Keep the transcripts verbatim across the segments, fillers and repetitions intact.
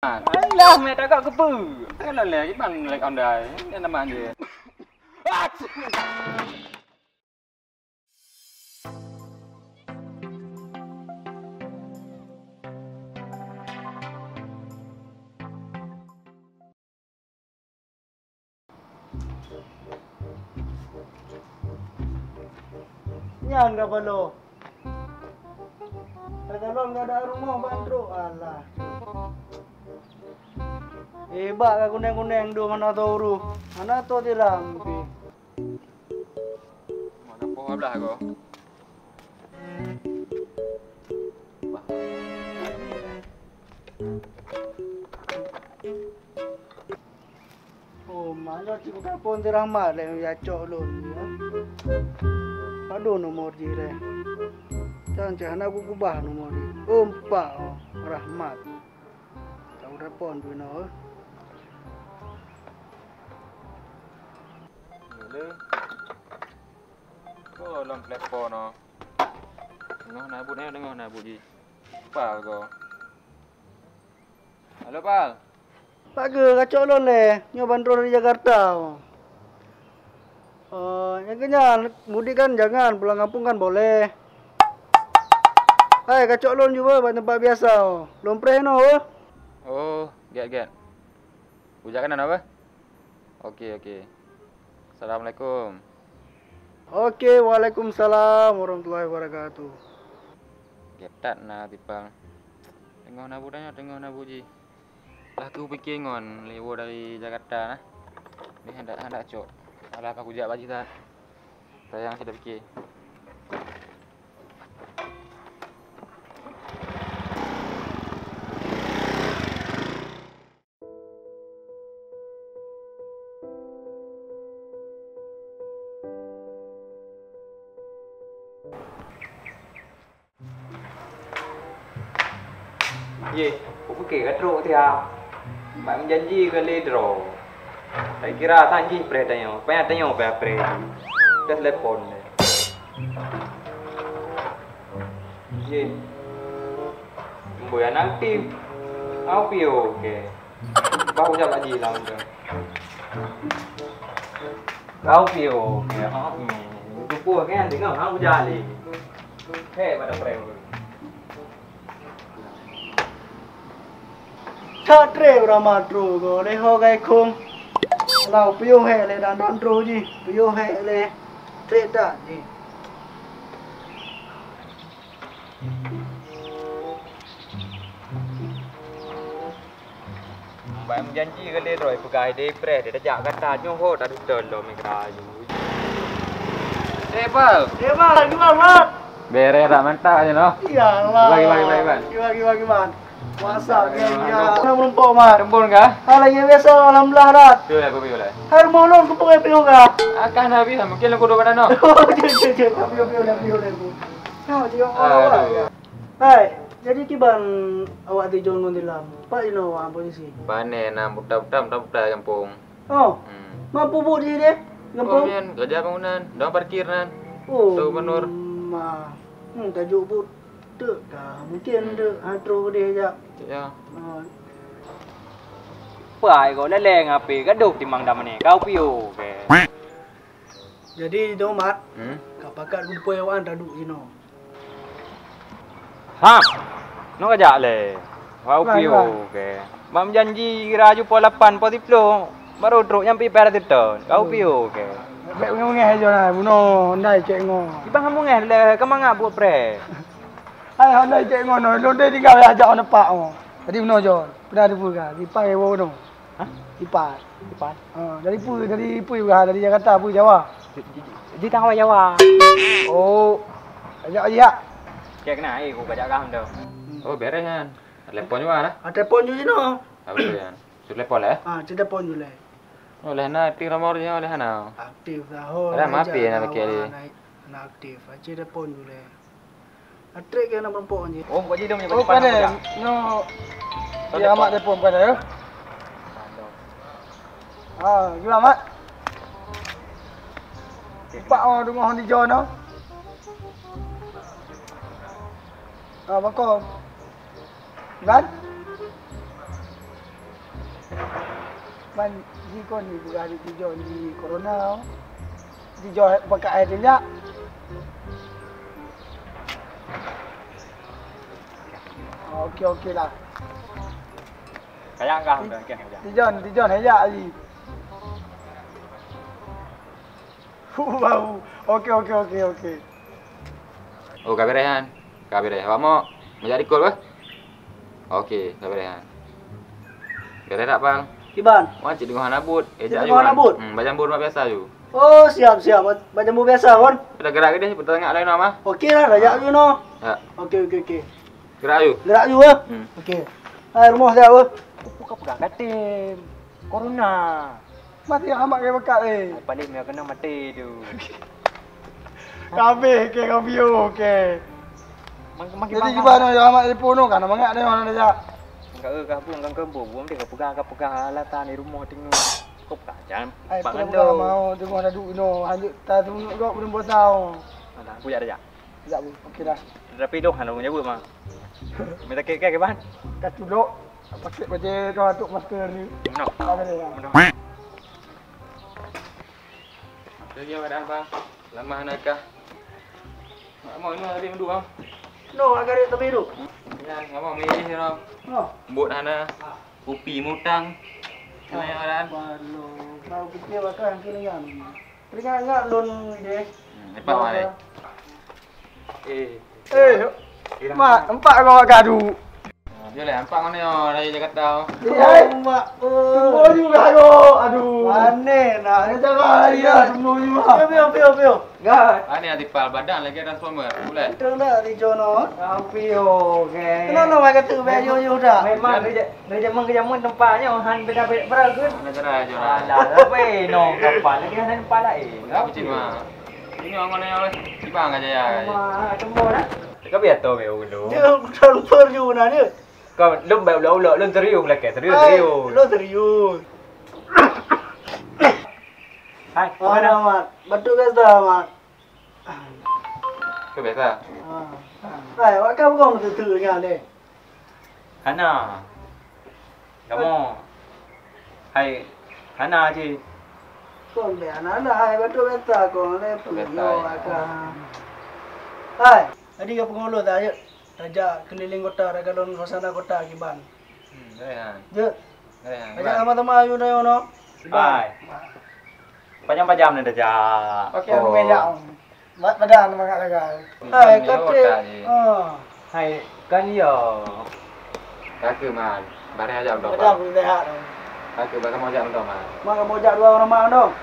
Alah, meh tagak keupeue? Kan lé, iban lek ondai. Nyan nama dia. Nyan ka paloe. Takalon gata rumoh ban trok, alah. Eh, bak ka kuneng-kuneng dum hana tho uroe. Hana tho tirang pih. Mana poh blah ko? Bah. Oh, ma nyoe cit bukan phon si Rahmat lé nyang cok lôn, ya. Padum nomor jih lé? Cang cit hana kukeubah nomor jih. Empat, oh, Rahmat. Cok telepon tu noh, eh. Halo. Oh, lom telepon noh. Teungoh na buet, eh, teungoh na buet jih. Pal ko. Halo, Pal. Pakon ka cok lôn lé? Nyoe ban trok dari Jakarta. Oh, nyang keu nyan, mudik kan jangan, pulang kampung kan boleh. Hai, ka cok lôn ju beuh bak teumpat biasa. Lôn preh noh, beuh. Oh, gét, gét. Kujak keunan, beuh? Oke, oke. Assalamualaikum. Oke, waalaikumsalam warahmatullahi wabarakatuh. Gét that na tipang. Teungoh na buet nyoe, teungoh na buet jih. Lah kupiké ngon lé woe dari Jakarta na. Nyoe handak, handak cok. Alah, apa kujak bak jih that. Sayang sida piké. Yeh, kupiké ka trok tiah. Mak meujanji keu lhèe droe. Takira sang jih preh tanyoe, payah tanyoe payah preh. Dah telepon deh. Yeh. Bui anak aktif. Au pio ke. Bah ucap lagi lam tu. Kau pio ke. Ha. Tupu ke nanti kau ha ucap lagi. Hei, pada prem. That treb rama trok goh lé ho gai khong. Lau piôh hék lé dan don trok jih, piôh hék lé treb that jih. Bai meujanji keu lé droe peugah idéh preh, tajak gata nyoe ho taduek lom ié keurayeue. Eh, Pal. Eh, Bang, gimana, Bang? Beres dak mantap je noh. Iyalah. Bagi, bagi, bagi, bagi. Gimana, gimana, gimana? Masa ni ya. Mana menumpuk, Mat? Tempun kah? Alah, ya biasa, alhamdulillah, Rat. Tu lah, kopi boleh. Hai, rumah lon, kumpul kopi kah? Akan habis lah, mungkin aku dua batang noh. Oh, je, je, je. Kopi, kopi, kopi, kopi. Nah, dia orang awak ya. Hai, jadi kiban awak Tijon ngon Tilam. Pak inoe awak posisi. Pane na buta-buta, buta-buta gampông. Oh. Hmm. Mampu buet di deh? Gampông? Oh, nyan, kerja bangunan, dong parkir nan. Oh. Tu gubernur. Ma. Hmm, tajuk buet. Dek ka, mungkin dek atro deh jak. Ya. Oh. Pai kau leleng api gaduh timang damane. Kau piu ke? Jadi, Domat, hmm? Ka pakat kumpôi awak taduek jinoe. Hah? Nyoe ka jak lé. Wah, upi oke. Bak meujanji kira ju po lapan, po siploh, baru trok nyang pi pèe ratus ton. Ka upi oke. Bèk beungèh-beungèh aja lah, bunoe ndai cek ngo. Ibang ham beungèh lé, ka mangat buet preh. Hai, ndai cek ngo noh, lôn deh tinggai ajak on apak ngo. Jadi bunoe jon, pernah dipeugah, dipai wo noh. Hah? Ipat. Ipat? Ha, dari pui, dari pui bah, dari Jakarta, pui Jawa. Di, di, di tangah Jawa. Oh. Ajak, ajak. Kaya kena air, ku kajak kah tu. Oh, beres kan. Telepon juga lah. Ah, telepon juga sini. Apa tu kan? Su telepon lah, eh? Ah, su telepon juga. Oh, lah na aktif nomor je, lah na. Aktif lah, ho. Ada mapi nak pakai ni. Na aktif, aja telepon juga. Atrik ke nak merumpok je. Oh, bukan jidong je. Oh, bukan eh. Nyo. Ya, Mat telepon bukan eh. Ah, gimana, Mat? Pak oh, dengar hon di John oh. Ah, bakal. Kan? Man, jikon ni peugah di Tijon di corona. Tijon pakai air tinjak. Oke, oke lah. Kayak kah, Ti-, udah, oke, udah. Tijon, Tijon, heyak lagi. Wow. Oke, oke, oke, oke. Oh, ka beres, Han. Ka beres. Awak mau meujak likot, bah? Oke, ka beres, Han. Beres tak, Pal? Kiban? Wan, cit deungoe hana buet. Eh, cit jak deungoe hana buet? Hmm, bak jambu mak biasa ju. Oh, siap, siap. Bak, bak jambu biasa, Wan. Dah gerak ke deh, beutangak lain nama. Oke lah, dah jak ju noh. Ya. Oke, oke, oke. Gerak ju. Gerak ju, eh? Hmm. Oke. Hai, rumoh siap, eh? Apa kau pegang katem? Corona. Mati amat ke bekat, eh. Paling dia kena mati tu. Kabeh ke, kau bio ke. Mang-, mang-, jadi mang-, gimana ya amat telepon tu? Kan mangat dia orang dia. Enggak, eh, kau pun, kau pun, pun dia kau pegang, kau pegang alatan di rumah tengok. Kau pegang, jangan. Ai, pegang pun dulu. Mau tengok dah duduk, no. Lanjut, tak tengok kau belum bosau. Alah, aku jak, jak. Sekejap, Bu. Okey dah. Tapi dong hana ureueng nyebut, Ma. Minta kek-kek, Bang. Ka culok. Pakai baju tu untuk masker ni. Meunoe. Ada dia. Meunoe. Lagi awak dah, Bang. Lama hana kah. Mak mau ni habis mendua. No, agak dia tapi tu. Ya, ngapa milih ni, Bang? No. Bot hana. Kupi mutang. Kena yang orang. Baru, baru kita bakal yang kena yang. Teringat-ingat lôn deh. Hmm, nampak, Mak, eh? Eh. Eh, Mak, nampak kau kat gadu. Ah, dia lah nampak mana ya, dari Jakarta. Eh, hai. Mak, oh. Semua juga kau. Aduh. Mana nak? Macam mana dia? Semua juga. Pio, pio, pio, pio. Dah. Ah, ni hati pal badan lagi transformer. Bulan. Betul tak, Tijo, no? Tapi, oh, okey. Kenapa nak kata baju you dah? Memang kerja. Dari zaman ke zaman tempat nyoe han beda-beda beureuguih. Hana cara aja lah. Alah, tapi no kapal lagi hana tempat lain. Enggak kucing mah. Ini orang mana yang oleh? Di bang aja ya. Mah, tembok dah. Tapi atau be dulu. Dia transfer you mana dia? Kau lom baik ulok-ulok, lom serius belakang, serius, serius. Lom serius. Hai, mana, Mat? Bantu gas dah, Mat. Kau biasa? Ha. Hai, awak kan bukan betul-betul dengan dia. Hana. Kamu. Hai. Hana cit. Kon be hana, hana, hai, betul kata kon le. Betul kata, yo, ya. Hai, tadi ka pengeulu tak, yuk? Tajak keliling kota, raga lôn suasana kota kiban. Hmm, boleh, Han. Jeuet. Boleh, Han. Tajak sama teman, yuk, no, no. Kiban. Hai. Pajam-pajam ni tajak. Okey, oh. Anu meja. Mat padan mangat lagai. Hai, kata. Oh, hai, kan ya. Kata man, barang aja udah. Udah, udah sehat. Kata barang mau jak udah man. Maka mau jak dua orang mak dong.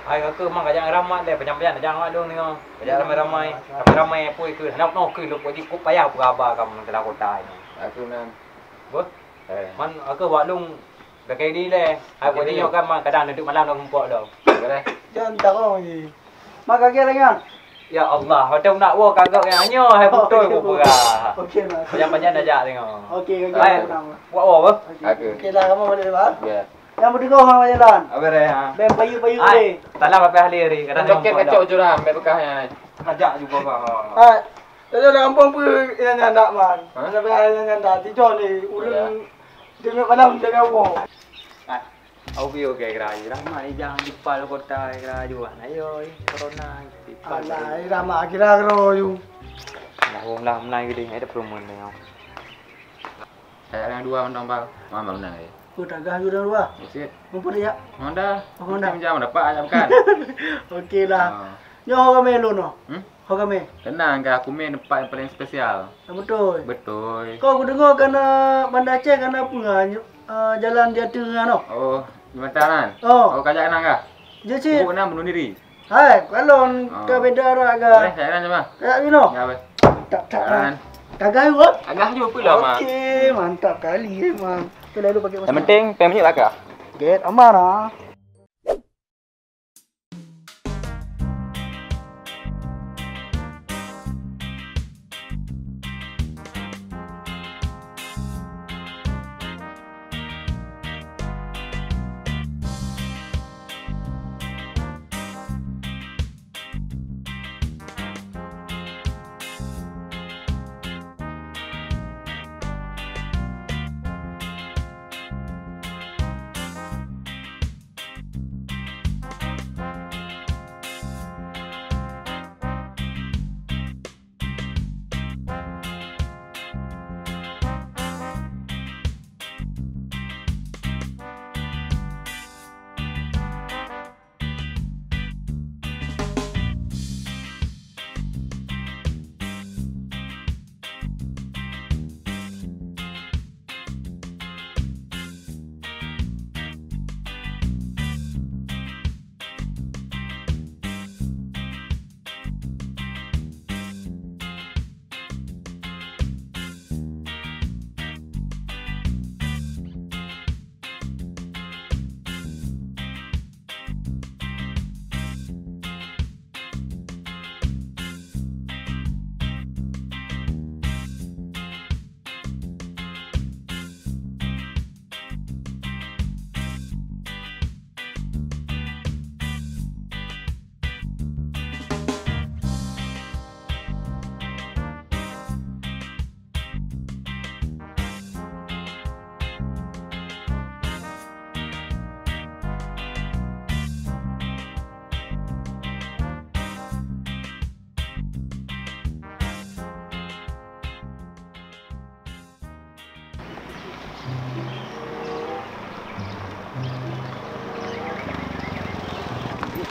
Hai, kata mang kajak ramai deh, pajam-pajam jangan mak dong ni. Kajak ramai-ramai. Ramai-ramai pun ikut. Nak no ke lu pun ikut payah beraba kamu dalam kota ini. Kata man. Boh? Eh. Man, aku buat lung. Dah kayak ni leh. Hai, buat ni kan man kadang duduk malam dah ngumpul dah. Boleh. Jangan tahu ni. Maka kira lagi. Ya Allah, macam nak wo kagak yang nyoe hai betul ku peugah. Okey, Mak. Yang banyak dah jak tengok. Okey, okey. Hai, buat wo apa? Okey. Okey dah, kamu boleh, Mak. Ya. Yang berdua orang jalan. Apa deh, ha? Ben payu-payu deh. Salam apa ahli hari? Kadang kacau curang, ben bekahnya. Ajak juga kau. Hai. Tadi ada gampang pun yang nyandak man. Ha? Ada yang nyandak tiga ni. Urang tengok malam jaga wo. Okey, okey, kira aja. Rahmat ni jangan dipal kota kira aja. Nah, yo, corona dipal. Alah, rahmat kira kira you. Dah wong lah menang gede, ada promo ni. Kayak yang dua mentong bal. Mama menang ya. Ku tagah you dah dua. Buset. Mumpun ya. Honda. Oh, Honda. Macam jam dapat aja bukan. Okey lah. Ha. Nyoh orang melu noh. Hmm? Ho kami. Tenang ke, aku main tempat yang paling spesial. Ah, betul. Betul. Kau aku dengar kana Banda Aceh kana apa ngah, ah, jalan di ateuh ngah noh. Oh, jembatan kan? Oh. Oh, kajak kenang kah? Je cit. Bukan bunuh diri. Hai, kalon ke beda arak ke? Boleh, kajak kenang cuba. Kajak you noh. Ya, boleh. Tak, tak, tak. Tagah you, ah? Tagah you apa lah, Mak? Okey, mantap kali memang. Kita lalu pakai masker. Yang penting, payah minyak lah kah? Get aman ah.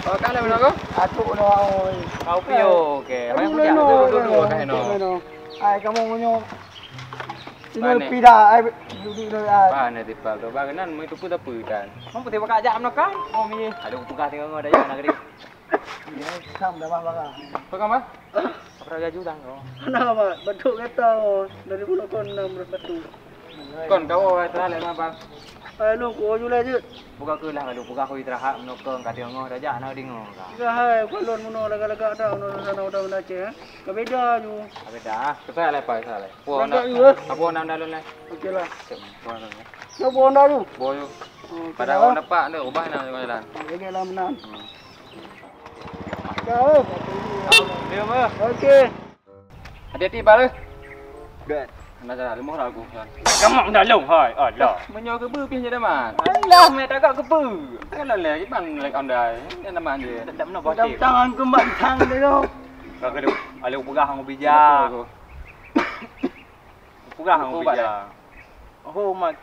Makan dah belum kau? Atuk dah, oi. Kau pio ke? Aduh, mana punya leno, tu duduk leno, kat leno. Leno. Ai, kamu punya. Sini pindah, ai, duduk dulu, ai. Ba na tipa tu, ba nan mai tupu tapi kan. Mau putih bakak jak mana kan? Oh, mi. Ada petugas tengok ngau dah jak nak gede. Ya, sam dah bah bakak. Apa kau mah? Apa dah jaju dah kau? Mana, Mat? Batuk kata, oh. Dari bulan kau enam belas batuk. Kon kau, oh, salah leh, Bang. Eh, lu, ku aju leh, Jut. Buka ke lah, lu. Buka ku istirahat, menokong, kata ngau dah jak nak dengar kau. Dah, hai, balon meunoe lagak-lagak dah, meunoe sana udah meunace, eh. Ka beda ju. Ka beda, ah. Ka salah leh, Pak, salah leh. Lagak ju, eh. Apa nak dalam leh? Okey lah. Cek, mana leh? Nak bawa dah ju. Bawa ju. Oh, okey lah. Pada orang dapat tu, ubah nak jalan. Okey lah, menang. Hmm. Kau. Dia apa? Okey. Hati-hati, Bal, eh. Gat. Hana salah, leumoh dah aku, kan. Kamu dah lom, hai. Alah. Meunyoe keubeue pih nyoe, Daman. Alah, meh tagak keubeue. Kan lé, Iban lé kandai. Dia nama dia. Tak, tak pernah buat. Tangan kembang tang dia tu. Kau kena, alah, peugah ngon bijak. Peugah ngon bijak. Oh, mat.